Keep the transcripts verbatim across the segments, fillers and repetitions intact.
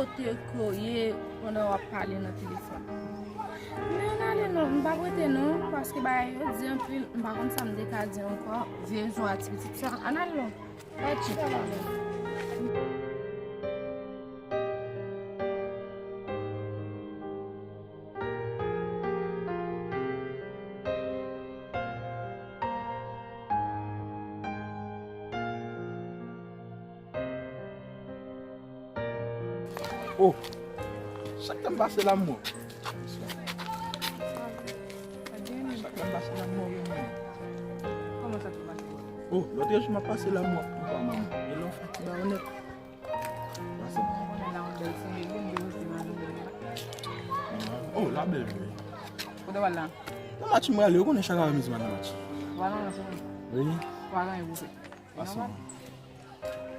Kote ke w ye pandan w ap pale nan telefòn. Men ann ale non, m p ap rete non, paske bagay yo di anpil, m pa konn sa m te ka di ankò, vye zo a ti pitit sa, ann ale non. Pa chita la non. Oh, chak tan m pase la m mò. Chak tan m pase la m mò, wi, mwen. Kòman sa te pase? Oh, lòt jou m ap pase la m mò. Papa, manman. E lè w fè ti ba onèt. Pase. Ou konnen la yon bèl ti legliz, m te poste malere. Oh, la bèl, wi. Kote w al la? Nan match mwen ale, ou konnen chak aprèmidi m al nan match. Ou al nan match, wi? Wi. Ou pa gen anyen pou fè. Pase.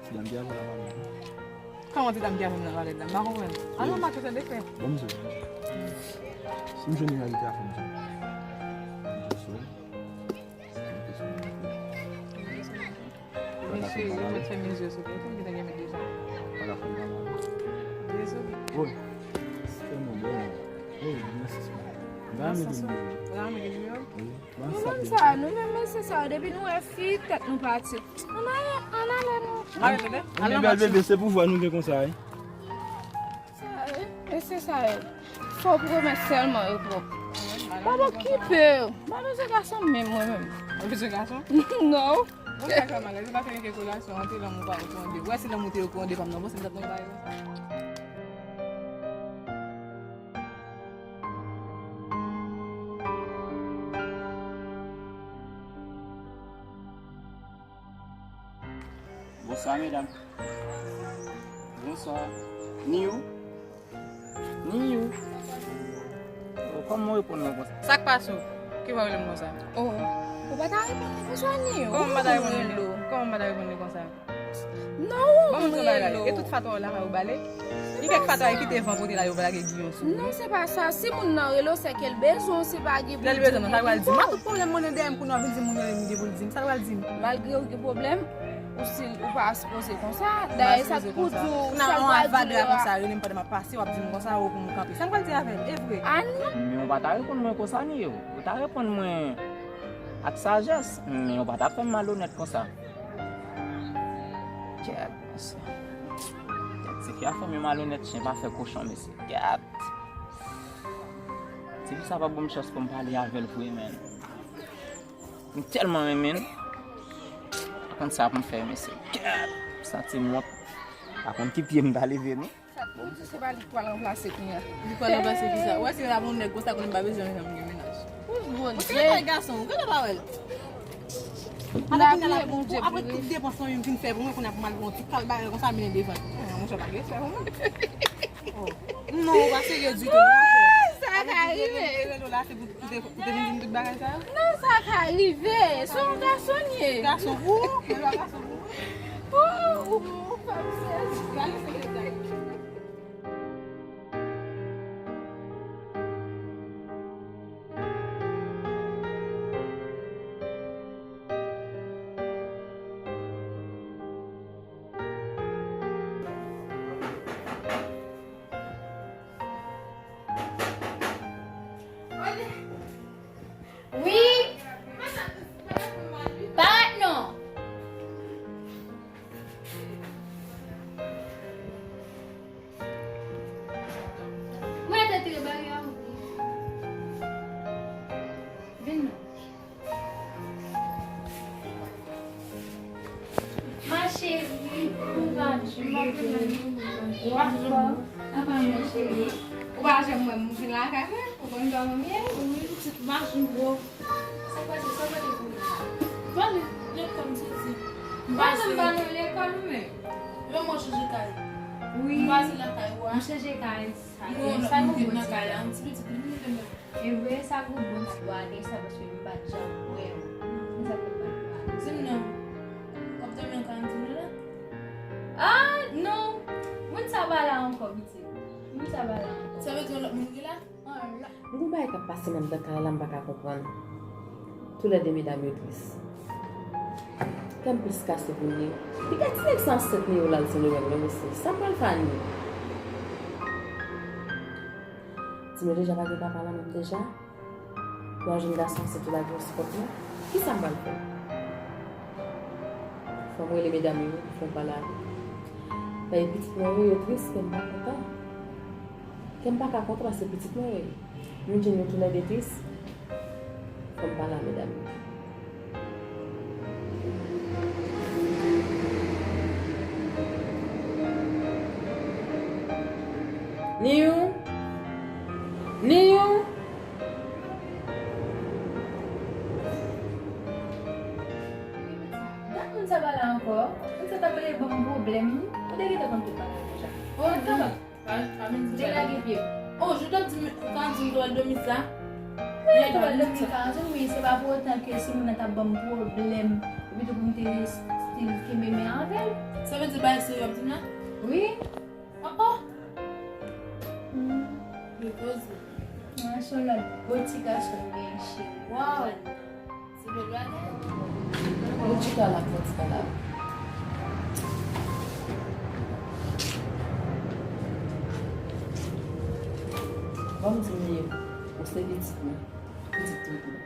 Ti dam ki avè w la pa byen. Kòman ti dam ki avè m nan valèt la? M pa konprann. An non, Max, se de fè. Bon, msye. Si m jwenn yon invite a, fò m di w. M di w sou. Mesye, yo mèt fè mezye sou kont ou, m gentan gen men deja. Dezole. Wi. Se mwen, bon. Wi, mèsi, se mwen. M pa renmen gen nimewo. Ou pa renmen gen nimewo? Wi. Nou menm sa, nou menm mesye sa, depi nou wè fi, tèt nou pati. Ann ale, ann ale nou. Ann ale, bebe. Ann ale, bebe, se pouvwa nou gen konsa, wi. Sa, e, e se sa, e. Fò pwomèt sèlman, e, twòp. M pa okipe yo. M pa bezwen gason menm, mwen menm. Ou bezwen gason? Non. Bon, sa fè mal, se pa fè gen kèk relasyon, antre lanmou pa okouran de. Ou wè si lanmou te okouran de pa m nan, bon, se m t ap nan bagay konsa. Bonswa, medam. Bonswa. Ni ou? Ni ou? Oh, kòman w reponn mwen konsa? Sa k pase w? Ki fè w rele m konsa? Oh, ou pa ta reponn mwen konsa, ni ou? Kòman m pa ta reponn li? Kòman m pa ta reponn li konsa? Non, ou konn rele w. E tout fatwa w la, yo bale? Gen kèk fatwa ki te van kote la, yo lage giyon sou ou. Non, se pa sa. Si moun nan rele w, se ke l bezwen w, se pa gen pou l di w. Lè l bezwen, non, sa l pral di m. Mwen tout pwoblèm mwen nan dèyè m, kounye a w vin di moun rele m, li te pou l di m. Sa l pral di m? Malgre w gen pwoblèm, ou si, ou pa sipoze konsa. Dayè, sa k pou di w, sa l pral di w la. Konsa, rele m pandan m ap pase, w ap di m konsa, ou pou m kanpe. Sa m pral di avè l, e vre? A non. Men w pa ta reponn mwen konsa, ni ou. Ou ta reponn mwen ak sajès, men w pa ta fè m malonèt konsa. Gad, mesye. Gad, se ki a fè m malonèt, chen pa fè kochon, mesye. Gad. Tifi sa pa ban m chans pou m pale avè l vre, menn. M tèlman renmen l. Pa konn sa pou m fè, mesye. Gad, m santi m wont. Pa konn ki pye m ta leve, non. Sa k pou di se pa li k pral ranplase kounye a. Li pral ranplase kisa? Ou wè si l ap yon nèg konsa konnen m pa bezwen yon nèg ki gen mennaj. Ou Bondye. Ou se yon gason, ou genlè pa wè l. Apre kounye a l ap, apre tout depans fanmi m fin fè pou mwen, kounye a pou m al pran yon ti kal bagay konsa mennen devan l. Ah, monchè, pa gen respè pou mwen. Oh. Non, ou pa serye ditou, monchè. Sa ka rive. Apre tout rele w la, se pou Ou te, ou te vin di m tout bagay sa yo? Non, sa ka rive. Se yon gason l ye. Gason pou ou? E pa gason pou ou? Pou ou, ou pa sezi. Gade se detay. Wi. Parèt non. Mwen te tire bagay a ou. Vin non. Ma chérie, ou pa janm wè m. Ou pa janm wè m vin lakay mwen, ou konn kòman m ye? Wi, pitit, m pa janm wè w. Sa k pase, sa w pote pou mwen? Pale, lekòl m soti. M pa janm ba nou lekòl ou menm. Lè mwen chanje kay. Wi. M pase lakay ou a. M chanje kay. Sa, non, sa nou vin nan kay la, yon ti pitit, li vin nan kay la. E vre, sa gwo bon ti bwa de sa, paske m pa t janm wè w. Konsa pou m pa t wè w. Di m non. W ap dòmi an karantèn ou la? Ah, non. Moun sa pa la ankò, pitit. Moun sa pa la ankò. Sa vle di yon lòt moun ki la? Ah, la. M gon bagay k ap pase m anndan kay la, m pa ka konprann. Toulède medam yo tris. Kè m plis kase pou Ni. Piga ti nèg sa ansent Ni yo la, l di nou menm, non, mesye. Sa m pral fè a Ni? Si nou deja pa gen papa la menm deja, pou al jwenn gason se tou lage yon sipòt mwen. Kisa m pral fè? Fò m rele medam yo pou fè m pale avè yo. Paske pitit mwen yo, yo tris, kè m pa kontan. Kè m pa ka kontan paske pitit mwen yo ye. Nou di nou toulède tris. Fò m pale a medam yo. Niyou! Niyou! Dat moun sa pa la ankò. Moun sa t ap rele ban m pwoblèm. Ou te gentan konn tout bagay deja. Bon, sa va. Pa, pa vin di sa. Delage pye. Oh, je te di, ou ka di m tou al dòmi sa. Wi, tou al dòmi sa. Wi, se pa pou otan ke si moun nan t ap ban m pwoblèm, epi tou pou m te still kenbe men avè l. Sa vle di bagay serye w ap di m la? Wi. Oh, oh. Hmm. Li poze. Mwen se yon lòt bo ti gason m gen cheri. Wow. Ou chita la, pran ti kalab. Ban m di w, ou se pitit mwen, pitit tout mwen.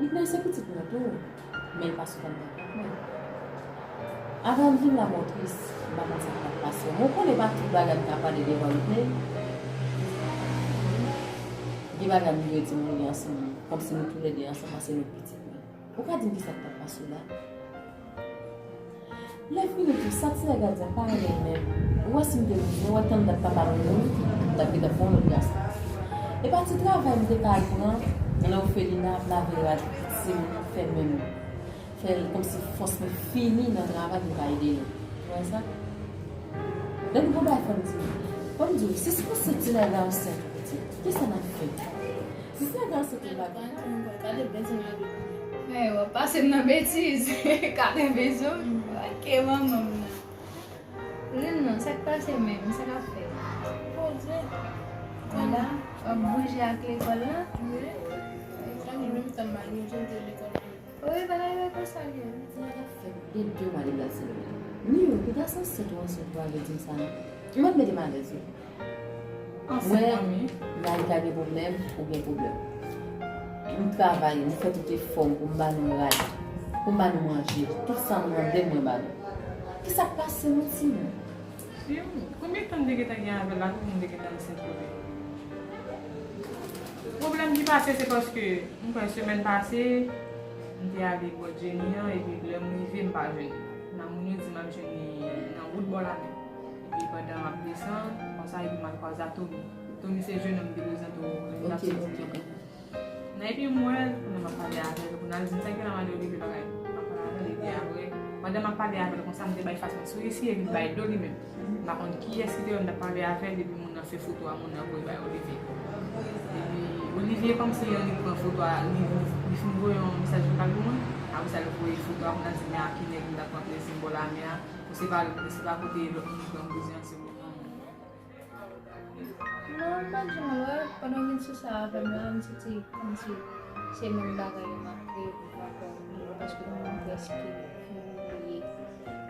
Whitney se pitit mwen tou, men l pa sou kòm papa mwen. Avan m vin la, mwen tris, m pa konn sa k t ap pase. Mwen konnen pa tout bagay m ka pale devan Whitney. Gen bagay m dwe di moun li ansanm, kòmsi nou toulède ansanm, paske nou pitit mwen. Ou ka di m kisa k t ap pase w la? Lè fini tou, sa ti nèg la di a pa renmen menm. Ou wè si m te bezwen, ou wè tann dat papa m mouri, m t ap gentan pran yon lòt gason. E pa ti travay m te ka al pran nan òfelina ap lave rad timoun, fè menm. Fè l kòmsi fòs mwen fini nan travay pou m ka ede nou. Ou wè sa? Lè nou gon bagay fò m di nou. Fò m di w, si se pou se ti nèg la ansent, kisa n ap fè? Si se ansent, ou pa gen. Gade bèzwen la de. Hey, w ap pase m nan betiz. Gade bèzwen. Ok, manman m nan. Lil non, sa k pase menm? Sa k ap fèt? Poze. Ala, w ap bouje ak lekòl la? Wi. Lekòl li menm tan m al, yo jwenn te lekòl. Wi, bagay yo konsa l ye. Sa k ap fèt? Gen de mwa depi l al selebre. Ni yon, piga sa se twa se twa vle di m sa non. Mwen mete m alèz wi. Anfèt, mwen, mwen, Layika gen pwoblèm, ou gen pwoblèm. M travay, m fè tout efò m pou m ba nou rad, pou m ba nou manje, tout sa nou mande m, mwen ba nou. Kisa k pase nou timoun? Yo, konbyen tan m te gentan gen avè l la, tout moun te gentan ansent pou li. Pwoblèm ki pase, se paske, m kwè, semèn pase, m te ale bò Jenny an, epi lè m rive, m pa jwenn li. Nan moun yo di m ap jwenn li nan wout bò lamè. Epi pandan m ap desann, konsa, epi m al kwaze a Tommy. Tommy se jèn nonm m te prezante w lè m t ap soti. Nan epi m wè l, kounye a m ap pale avè l, kounye a l di m sa ki la mande Olivier bagay. M ap pale avè l, epi apre, pandan m ap pale avè l konsa, m te bay fas mwen sou isi, epi m bay do li menm. M pa konn kiyès ki te wè m t ap pale avè l, epi moun nan fè foto a, moun nan voye bay Olivier. Epi Olivier, kòmsi annik pran foto a, li, li fin voye yon mesaj vokal pou mwen. Apre sa, l voye foto a, kounye a di, men a ki nèg m t ap pran plezi m bò lamè a. Ou se pa, se pa kote lòt moun pran plezi an, se pou mwen. Non, m pa janm wè, pandan w vin sou sa avè m la, m santi kòmsi se menm bagay yo m ap revin ankò, paske nou prèske fin bliye.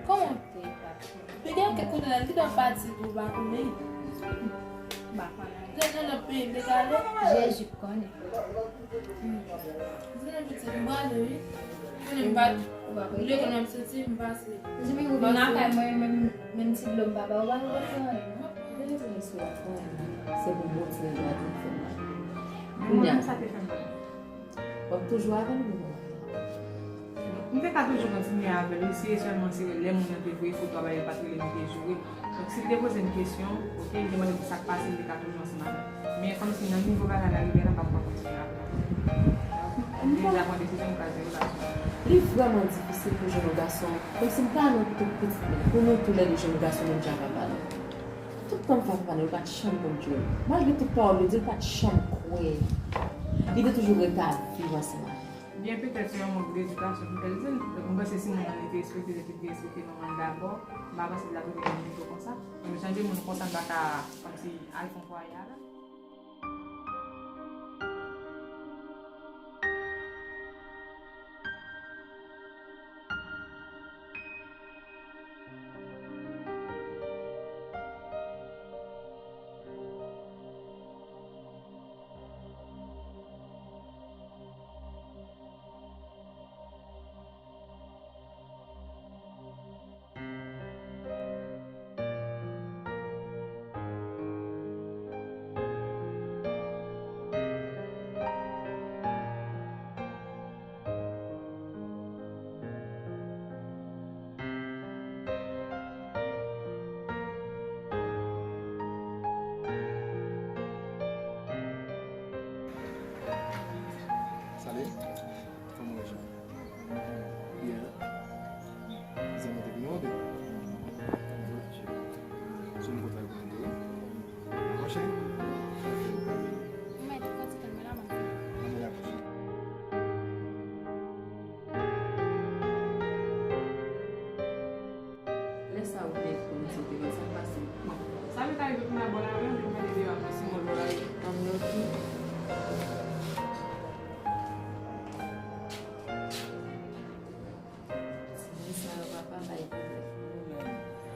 Kòman? Te pati. Piga kèk kote la, li gentan pati tou, pa konnen. M pa konnen. Lè nan lòt peyi, m te ka ale. Jezi konnen. Hmm. Di non pitit, m prale wi. Konnen m pa, ou pa prale? Lekòl m ap soti, m pase. Jimmy, ou vin lakay mwen, menm, menm ti dlo m pa ba ou, ou pa, ou pa fè anyen non. Mwen retounen sou la, se pou bon ti nèg la te fè m la. Kounye a, sa te fè m mal. W ap toujou avè l ou non? M te ka toujou kontinye avè l wi, si e sèlman se lè moun nan te voye foto a bay li, l pa t rele m, li te joure. Donk, si l te poze m kesyon, oke, li te mande m sa k pase, m te ka toujou ansanm avè l. Men kòmsi nan nivo bagay la rive la, m pa t kontinye avè l. M deja pran desizyon, m kraze relasyon an. Li vrèman difisil pou jwenn yon gason, kòmsi m pa nan tout pitit mwen, pou nou toulède jwenn gason menm jan ak papa nou. Tout tan m fè ak papa nou, li pa t janm konn jwenn. Malgre tout pawòl yo di, li pa t janm kwè. Li te toujou rete ap viv ansanm avè l. Byen petèt se yon mank de edikasyon ki fè l di l. Donk, m panse si moun nan li te respekte l, epi l te respekte manman l dabò, m pa panse l t ap rive nan nivo konsa. Donk, jan de moun konsa, m pa ka, kòmsi, al fè yon fwaye avè l.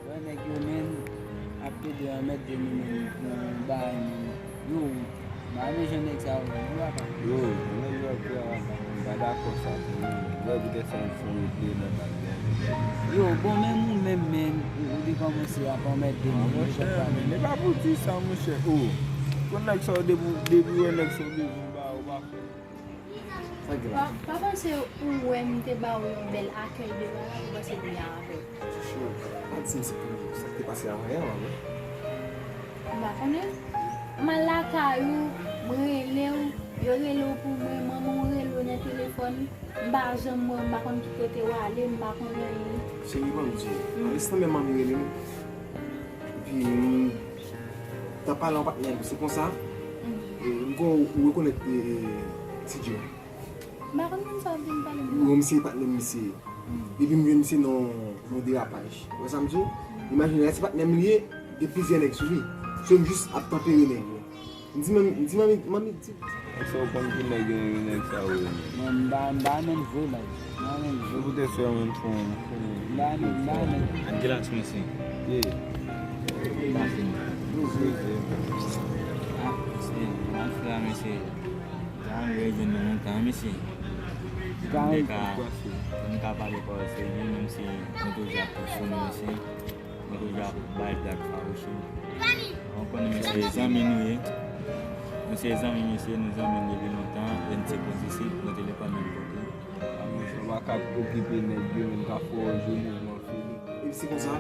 Wè nèg yo menm ap pede anmède nou menm pou bagay menm. Yo, m pa renmen jan nèg sa yo menm, yo papa. Yo, nèg yo ap fè papa, m pa dakò sa pou nou. Wè poutèt sa m fè regle nan bagay. Yo, bon, menm ou menm, menm, ou, ou te kòmanse ap anmède nou, monchè, men, e pa pou di sa, monchè. O, kon nèg sa yo depi, depi wè nèg sa yo bezwen ba, ou pa fè. Sa k gen la? Pa, pa panse ou wè m te ba w yon bèl akèy devan la, ou panse m ya avè w. Chouchou, pa di m se pou sa k te pase avan yè a, wi. M pa konnen. M al lakay ou, m rele w, yo rele w pou mwen, manman w rele w nan telefòn. M pa janm wè w, m pa konn ki kote w ale, m pa konn anyen. Cheri, ban m di w. Nan instan menm manmi rele m. Epi, m t ap pale a yon patnè m, se konsa, e, m kwè ou rekonèt, e, e, Ti Djo. M pa konn moun sa w ap vin pale m nan. Bon, misye e patnè m, misye. Epi m jwenn misye nan yon derapaj. Ou wè sa m di w? Imajine, se patnè m li ye, gen plizyè nèg sou li. So, m jis ap tanpere nèg yo. M di manmi, m di manmi, manmi, di. Èske w konn ki nèg yo ye, nèg sa yo ye? Mwen, m pa, m pa menm vre, baz. M pa menm vre. Se poutèt sa yo menm fè yon, fè yon. M pa menm, m pa menm. Ak gilas, mesye. Ye. Pase. Mesye. Ah, mesye. Mafya, mesye. Sa m rejwenn nou lontan, mesye. Pou n te ka, pou n ka pale pawòl serye, menm si nou toujou ap foufoune, mesye. Nou toujou ap bay blag fawouche. Ou konnen, mesye, zanmi nou ye. Nou se zanmi, mesye, nou zanmi depi lontan, e n se kondisip, nou te lekòl menm kote. Mwen pa ka okipe nèg yo, menm ka fè w jwe mouvman fini. Epi se konsa,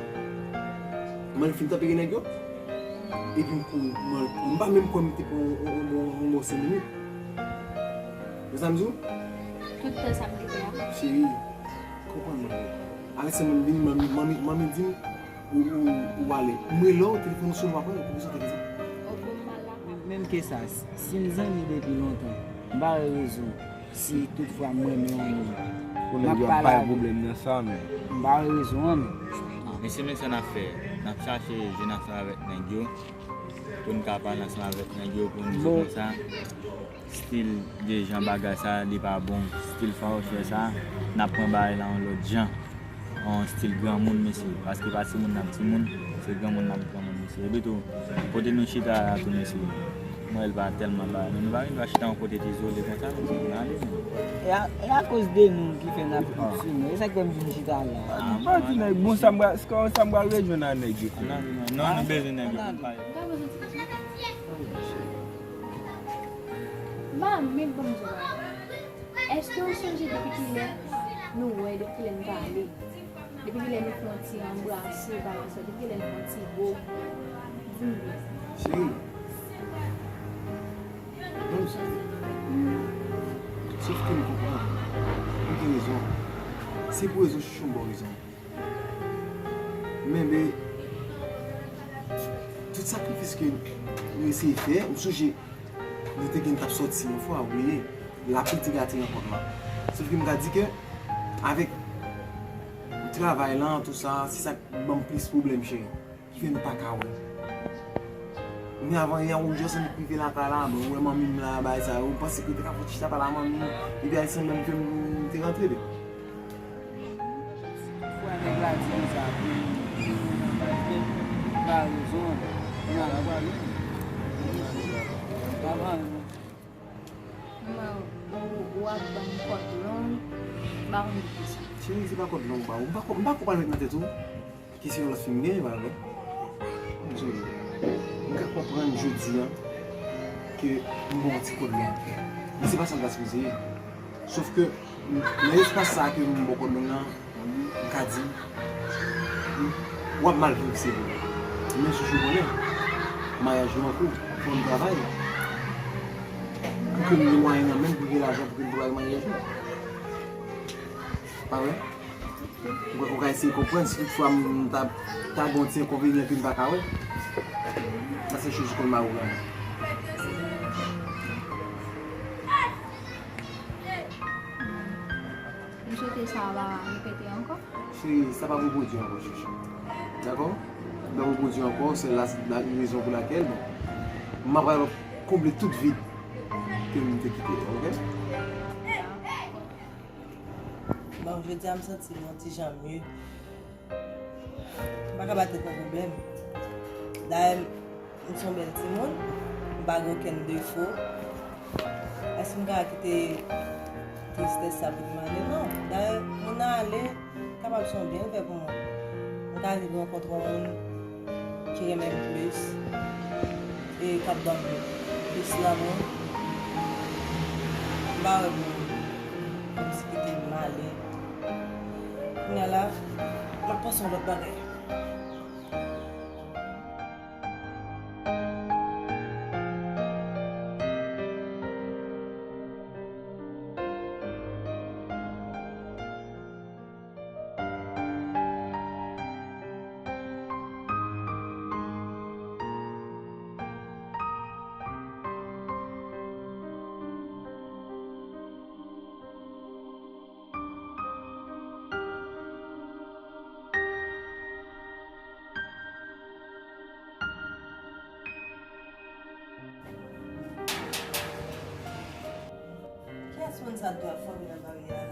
mwen fin tanpere nèg yo. Epi m kouri, mwen, m pa menm kwè m te pran yon, yon, yon, yon bon senk minit. Ou sa m di w? Tout tan sa m te fè a. Cheri, konprann mwen. Avèk sa m vini, manmi, manmi, manmi di m, ou, ou, ou ale. M rele w, telefòn ou sonnen, w pa pran l, poukisa w te fè sa? Menm ke sa, si n zanmi depi lontan, m pa wè rezon. Si toutfwa m renmen yon moun, pou nèg yo ap bay pwoblèm nan sa, men. M pa wè rezon an, men. Men se menm sa n ap fè. N ap chache je n ap fè avèk nèg yo. Pou n ka pale ansanm avèk nèg yo, pou n di konsa, stil de jan bagay sa, li pa bon. Stil fawouchè sa, n ap pran bagay la yon lòt jan. Yon stil granmoun, mesye. Paske pa timoun n ap timoun, se granmoun n ap granmoun, mesye. Epi tou, kote nou chita a tou, mesye, m wè l pa tèlman bagay, men nou pa gen dwa chita yon kote ki izole konsa, mesye. N ale, men. E a, e akoz de nou ki fè n ap fonksyone. E sa k fè m vin chita la. Ah, m pa di nèg, bon, sa m pral, sa m pral rejwenn a nèg yo. Non, non, non, nou bezwen nèg yo pou n pale. Manmi, ban m di w bagay. Èske w sonje depi kilè nou wè, depi kilè n pale? Depi kilè nou fè yon ti anbrase, bagay sa, depi kilè nou fè yon ti go? Di m byen. Cheri, ban m sonje. Sof ke m konprann. Ou gen rezon. Se pou rezon chouchou m ba w rezon. Men, men, tout sakrifis ke nou eseye fè, m sonje nou te gen t ap sòti yon fwa, ou bliye, lapli te gate rankont lan. Sof ke m ka di ke avèk travay lan, tou sa, se sa k ban m plis pwoblèm, cheri. Ki fè nou pa ka wè. Men avan yè, ou jis annik rive lakay la, bon, ou wè manmi m la, bagay sa, ou panse ke w te ka fè yon ti chita pale a manmi, epi al sanble m ke m te rantre, bebe. Fwa nèg la di konsa, pou li, li pa rezon, li pa rezon. Manman, ou, ou ap ban m kòd long, m pa konn ki sa. Cheri, se pa kòd long m ba ou. M pa ko, m pa ko pral met nan tèt ou. Kesyon lòt fi m genyen, pa vre? M di w, m ka konprann jodi a ke m ba w ti kòd long. Men se pa sa m ta sipoze ye. Sof ke, m, nan espas sa a ke m ba w kòd long nan, m ka di, m, w ap mal viv, se vre. Men chouchou konnen, maryaj nou an kou, fò n travay. Pou ke m gen mwayen nan men m, pou m gen lajan, pou ke m prepare maryaj mwen. Pa vre? Ou ka, ou ka eseye konprann si toutfwa m ta, ta gen yon ti enkonvenyan ke m pa ka wè. Sa se chouchou konn mari w la. M swete sa pa repete ankò. Cheri, sa p ap repwodui ankò, chouchou. Dakò? Sa p ap repwodui ankò, se la, la rezon pou lakèl, bon, m ap pral konble tout vid ke m te kite, oke? Bon, jodi a m santi m yon ti jan mye. M pa ka ba tèt mwen pwoblèm. Dayè, m se yon bèl timoun, m pa gen okenn defo. Èske m ka kite tristès sa pou m ale? Non. Dayè, moun nan ale, kapab se yon byen l fè pou mwen. M ka vin rankontre yon moun ki renmen m plis e k ap ban m plis lanmou. M pa wè pou m kòmsi kite m ale. Kounye a la, m ap panse yon lòt bagay. Kiyès moun sa t ap fòme nan baryè a?